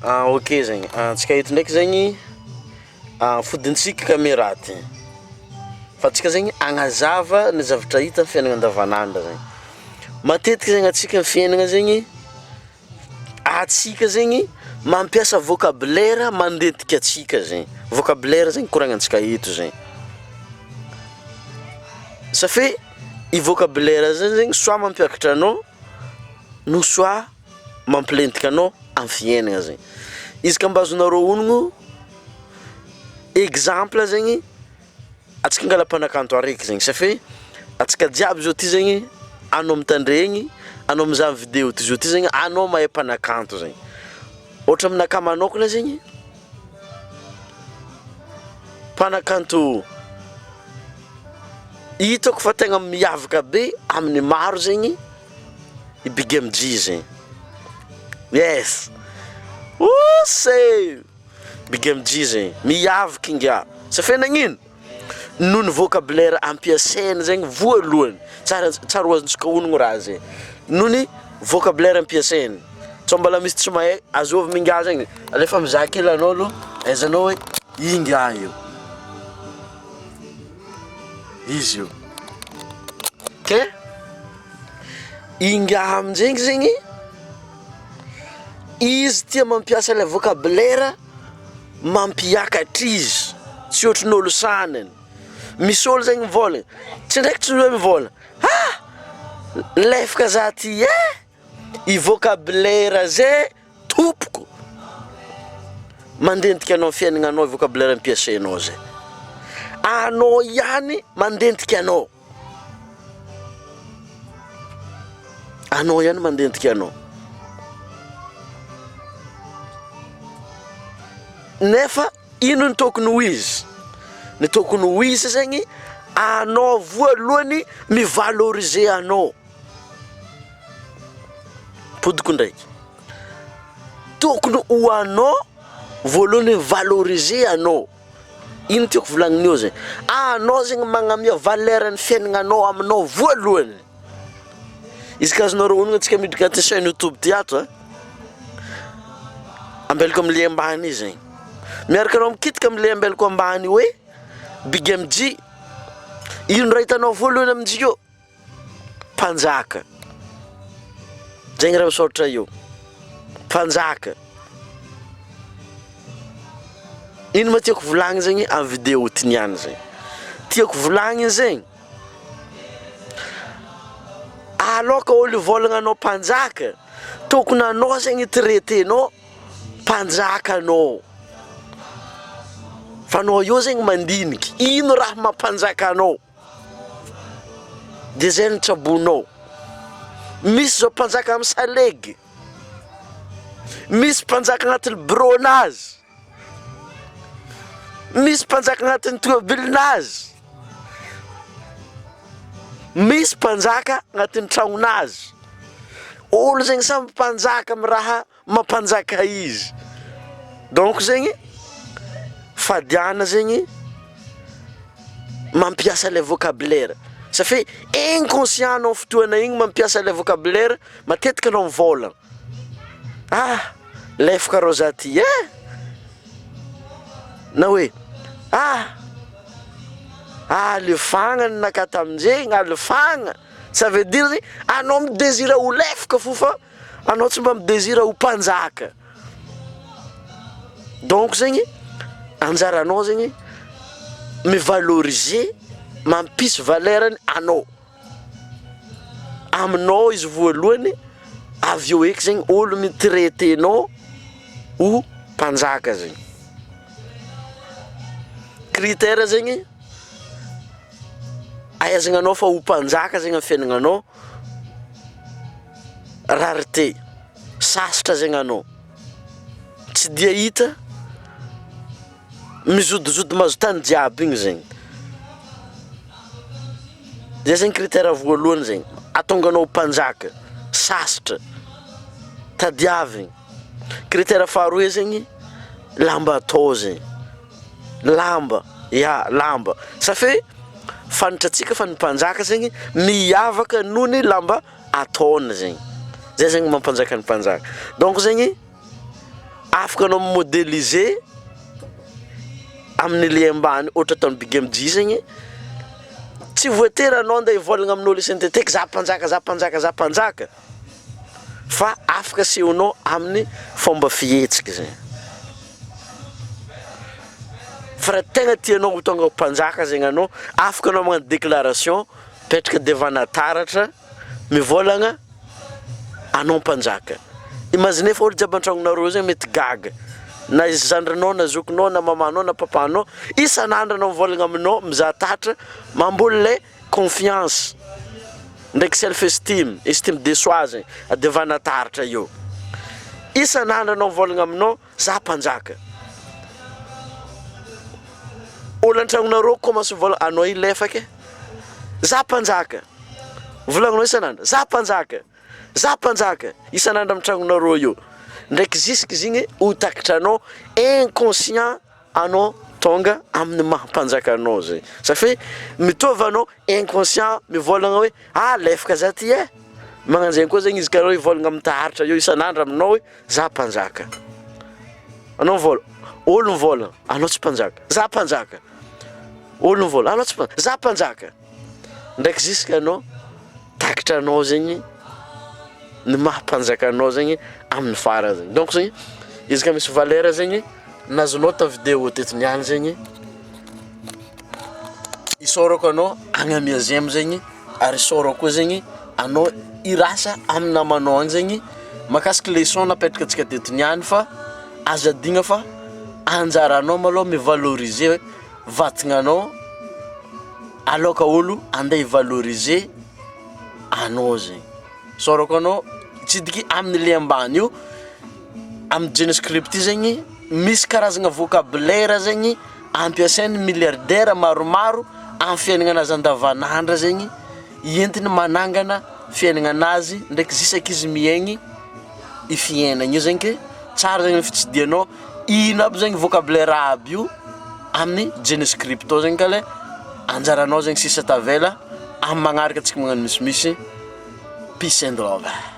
Ok zegny, antsika eto ndraiky zegny fodintsika caméra ty, fa antsika zegny hagnazava ny zavatra hita amin'ny fiaignana andavanandro zegny, matetiky zegny antsika amin'ny fiaignana zegny, antsika zegny mampiasa vocabulaire mandentika antsika zegny, vocabulaire zegny koragnantsika eto zegny, ça fait i vocabulaire zay zegny soit mampiakatra anao no soit mampilentika anao amin'ny fiaignana zegny, izy ka mba azonareo onogno exemple zegny antsika angala mpanakanto araiky zegny ça fait antsika jiaby zao ty zegny anao mitandregny, anao mizaha vidéo ty zao ty zegny anao mahay mpanakanto zegny, ôhatra aminakahy manôkana zegny mpanakanto hitako fa tegna miavaka be amin'ny maro zegny i Big MJ zegny, yes, osy e! Big MJ zegny, miavaka ingahy, sa fe nagnino? Noho ny vocabulaire ampiasainy zegny voalohany, tsara tsara ho azontsika onogno raha zay, noho ny vocabulaire ampiasainy, sao mbola misy tsy mahay, azovy mingahy zegny, alefa mizaha kely anao aloha ahaizanao hoe ingahy io, izy io, ke ingahy aminjegny zegny izy tia mampiasa le vocabulaire mampiakatra izy tsy ohatry ny olo sanany, misy olo zegny mivôlagna tsy ndraiky tsy hoe mivôlagna ha lefaka za ty e, i vocabulaire zay tompoko mandentika anao fiaignananao vocabulaire ampiasainao zay, anao ihany mandentika anao. Anao ihany mandentika anao. Nefa ino ny tokony ho izy? Ny tokony ho izy zegny anao voalohany mi-valoriser anao. Ampodiko ndraiky, tokony ho anao voalohany mi-valoriser anao. Ino tiako volagnina eo zegny? Anao zegny magnamia valeur ny fiaignananao aminao voalohany. Izy ka azonareo onogno antsika miditra agnatin'ny chaîne youtube ty ato a, ambelako am'le ambany io zegny, miaraka anao mikitika am'le ambelako ambany io hoe Big MJ, ino raha hitanao voalohany amin'izy io? Mpanjaka, zegny raha misaotra io, mpanjaka. Ino ma tiako volagniny zegny amy video ty niany zegny, tiako volagniny zegny, aloka olo hivôlagna anao mpanjaka, tokony anao zegny traitenao mpanjaka anao, fa anao io zegny mandiniky ino raha mampanjaka anao. De zay no tsaboinao. Misy zao mpanjaka amin'ny salegy, misy mpanjaka agnatin'ny bureau-nazy, misy mpanjaka agnatin'ny tomobilinazy, misy mpanjaka agnatin'ny tragnonazy, olo zegny samy mpanjaka amin'ny raha mampanjaka izy, donc zegny fadiana zegny mampiasa le vocabulaire, ça fait inconscient anao fotoana igny mampiasa le vocabulaire matetika anao mivôlagna, ah lefaka rô za ty eh, na hoe ah alefagna ninakahy taminjegny alefagna, ça veut dire zegny anao mi-desire ho lefaka fô fa Anao tsy mba mi-desire ho mpanjaka, donc zegny anjaranao zegny mi-valoriser, mampisy valeur-ny anao, aminao izy voalohany avy eo eky zegny olo mi-traiter-nao ho mpanjaka zegny, critère zegny ahaizana anao fa ho mpanjaka zegny amy fiaignananao. Rareté, sasatra zegny anao, tsy dia hita mizodizody mahazo tany jiaby igny zegny, zay zegny critère voalohany zegny ahatonga anao ho mpanjaka, sasatra, tadiavigny, critère faharoe zegny lamba atao zegny. Lamba, ya lamba, ça fait fantatrantsika fa ny mpanjaka zegny miavaka noho ny lamba ataony zegny, zay zegny mampanjaka ny mpanjaka, donc zegny. Afaka anao mi-modéliser amin'ny le ambany ohatra ataon'i Big MJ zegny, tsy voatery anao andeha hivôlagna amin'ôlo isan-teteky za mpanjaka, za mpanjaka, za mpanjaka fa afaka asehonao amin'ny fomba fihetsiky zegny. Fa raha tegna tianao ho tonga ho mpanjaka zegny anao, afaka anao magnano déclaration, mipetraka devant-na taratra, mivôlagna anao mpanjaka. Imaginez fa olo jiaby an-tragnonareo zegny mety gaga, na zandrinao na zokinao na mamanao na papanao, isan'andro anao mivôlagna aminao mizaha taratra, mamboly le confiance ndraiky self esteem, estime de soi zegny devant-na taratra eo. Isan'andro anao mivôlagna aminao Za mpanjaka. Olo antragnonareo commence mivola anao hilefaka e. Za mpanjaka. Volagninao isan'andro za mpanjaka, za mpanjaka isan'andro amin'ny tragnonareo io. Ndraiky jusque zigny ho takatranao inconscient anao tonga amin'ny maha mpanjaka anao zay. Ça fait mitovy anao inconscient mivolagna hoe ah lefaka za ty e. Magnanjegny koa zegny izy karaha hoe hivolagna amin'ny taharitra eo isan'andro aminao hoe Za mpanjaka. Anao mivôla, olo mivôla, anao tsy mpanjaka. Za mpanjaka. Olo mivôla, anao tsy mpanjaka. Za mpanjaka. Ndraiky jusque anao takatra anao zegny ny maha mpanjaka anao zegny amin'ny farany zegny. Donc zegny izy ka misy valeur zegny nazonao tamin'ny vidéo teto niany zegny isaorako anao agnamia j'aime zegny. Ary isaorako koa zegny anao hirasa amin'ny namanao agny zegny mahakasiky leçon napetraka antsika teto niany fa aza adigna fa anjaranao malôha mi-valoriser vatagnanao aloka olo andeha hi-valoriser anao zegny, isaorako anao hitsidiky amin'le ambany io amin'ny jenoscript io zegny misy karazagna vocabulaire zegny ampiasain'ny milliardaire maromaro amin'ny fiaignananazy andavanandro zegny entiny manangana fiaignananazy ndraiky jusque izy miaigny i fiaignana io zegny ke tsara zegny ny fitsidihanao ino aby zegny vocabulaire aby io amin'ny jenoscript ao zegny ka le anjaranao zegny sisa tavela amin'ny magnaraka antsika magnano misimisy peace and love.